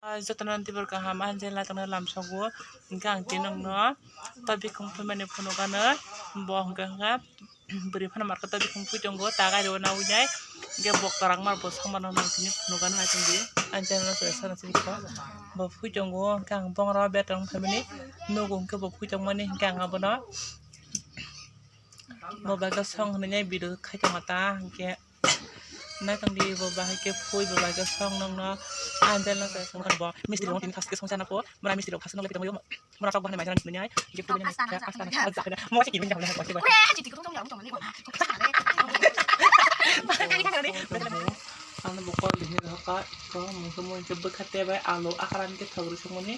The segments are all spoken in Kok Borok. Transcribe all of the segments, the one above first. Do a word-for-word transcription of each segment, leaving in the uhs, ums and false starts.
Jotono tibor kaham, ah, je lai tongna lamsogo. Hingke ang tini nokno tobi kung phaimani phunukano, bo hingke hingke bwrwi phano market tobi kung phui tongo, ta gari o nawi nai. Hingke bok torak mar bo songma nang nang tini phunukano hai tongdi. Ang channel no sana sini ko. Bo phui tongo, hingke ang bongra betong phaimani nugo, hingke bo phui tongmani, hingke ang abono bo bai khe song hwnwi nai video khai tongma ta, hingke naitong di bo bahai khe phui, bo bahai khe song nokno. Ang channel no song bo mistri rok tini first khe song sana po, mura mistri rok first nokle tongyo, mura tok bahai mai jana nai, hingke phui nai, hasta na, hasta na, hasta na, hasta na, mo se kimin jang na ko se ba. Ore, chiti ko tong tong tong ni ko na. Ang bo kol dini rohka, ko mo se mo ke bwkha te bai alu akran ke thogri songoni,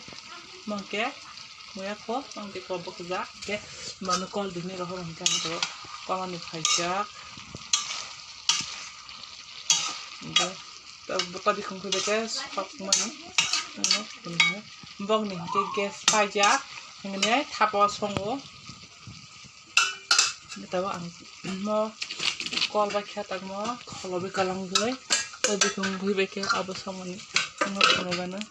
mo ke. Muya ko, ang tei kol bokjak, hingke mano kol dini rohor hingke ang tei kolani phaijak. Hingke to bota bikung khe beke sokmani, ano, ano, bokni hingke gas paijak, hingke thapo songo. Hingke tabuk ang mo kol bai khe tangmo, kolo bai kalangwi, to bikung khe beke abo songmani, ano, ano gana.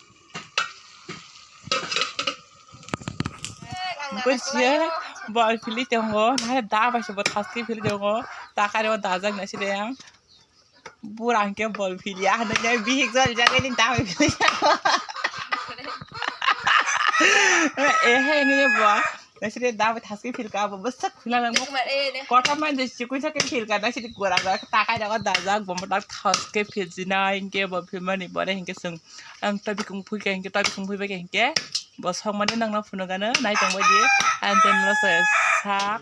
Kuchia bol phili tongo, nahai da bai se bo thaske phili tongo, ta kari o dajak nai side yang. Bura hingke bol phili, ah, nai bihik jol jagani da bai phili. Eh, hai ni bo. Nai side da bai thaske philka, bo bwsak phila nang. Kotor man je chikui sak philka, nai side gura gura ta kai jago dajak, bo mo ta thaske phil jinai, hingke bo philmani bore hingke sung. Ang ta bikung phui ka hingke, ta bikung phui bai ka hingke. Bo sokmani nangno phunukano naitong baidi, ang channel o se sak.